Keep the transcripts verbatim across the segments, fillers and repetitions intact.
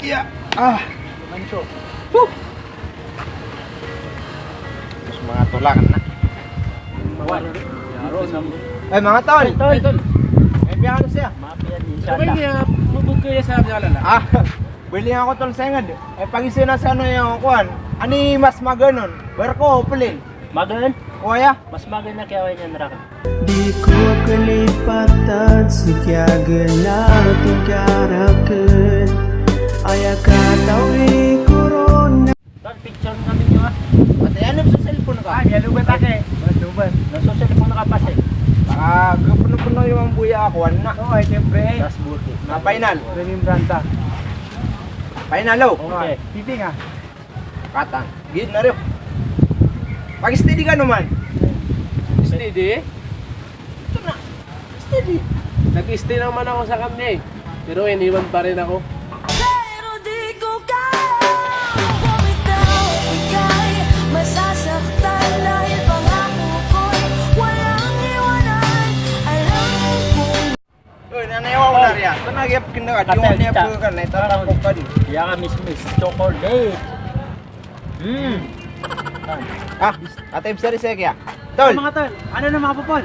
Iya. Ah. Manso. Huh. Terus manga tol aken na. Ay, manga tol. Tol. Ay, piya ka siya. Mapiya, inshallah. Sabay niya, mabugkaya sa alala. Ah, beli ako tol sa inged. Ay, pag-isa na sa ano yung kuwan. Ani mas maganon. Barko, plane. Magan? O aya. Mas magan na kiyaway niyan raken. Di ko kalipatan so kiyaganatan ka raken. Aya katawi ko ron. Tol, picture kami niyo, ah. Pati ano sa cellphone ka? Ah, niya lubat ake. Lubat, lubat. Nasa cellphone ka pa, sir? Ah, kapuno-puno yung buya ako, ano na? Oo, ay, siyempre, eh. Dashboard, eh. Na final. Remembrance, ah. Final, oh. Okay. Titi nga. Katan. Gid na rin. Pag-steady ka naman. Steady? Ito na. Steady. Nag-steady naman ako sa kanya eh. Pero iniwan pa rin ako. Pero di ko kayang bumitaw, ika'y masasaktan dahil pangako ko'y walang iwanan. Alam kong Oy, nanay ako na riyan. Ito na, giyap kinda ka. Di mo niya po ka na. Ito na po ka di. Iya ka mismo, chocolate. Hmm. Ah, ate, bisa rin siya kaya. Tol! Mga tol, ano na mga popol?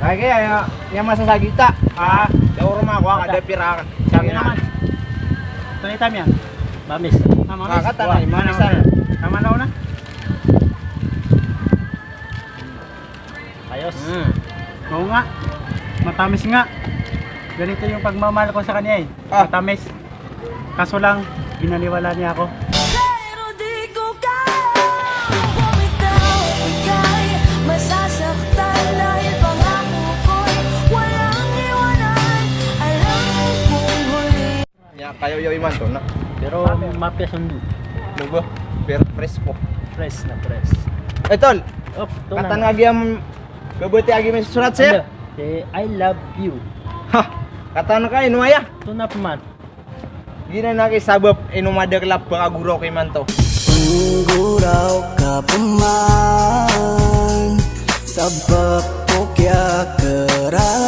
Ay, kaya, ya, ya masasagita. Ah. Daw ruma ko, kada pira ka. Sabi naman. Ito na itam yan. Mamis. Ah, mamis. Ah, kata na, mamis na. Tama na una. Ayos. Hmm. Oo nga. Matamis nga. Ganito yung pagmamahal ko sa kanya eh. Ah. Matamis. Kaso lang, binaliwala niya ako. Pero di ko kayang bumitaw, ika'y masasaktan dahil pangako ko'y walang iwanan. Alam kong huli. Nya kayo yo imanto na. Pero mapiya sundo. Ano ba? Pero presko. Fresh na fresh. Eh, tol. Oh, tol, katan nga giyam kabati agi may surat, sir? Ano? Eh, I love you. Ha! Katan ka, ino aya? Ito na paman. Gina na kay sabap, ino madaklap ba ka guraw kay manto. Guraw ka paman, sabap ko kaya kara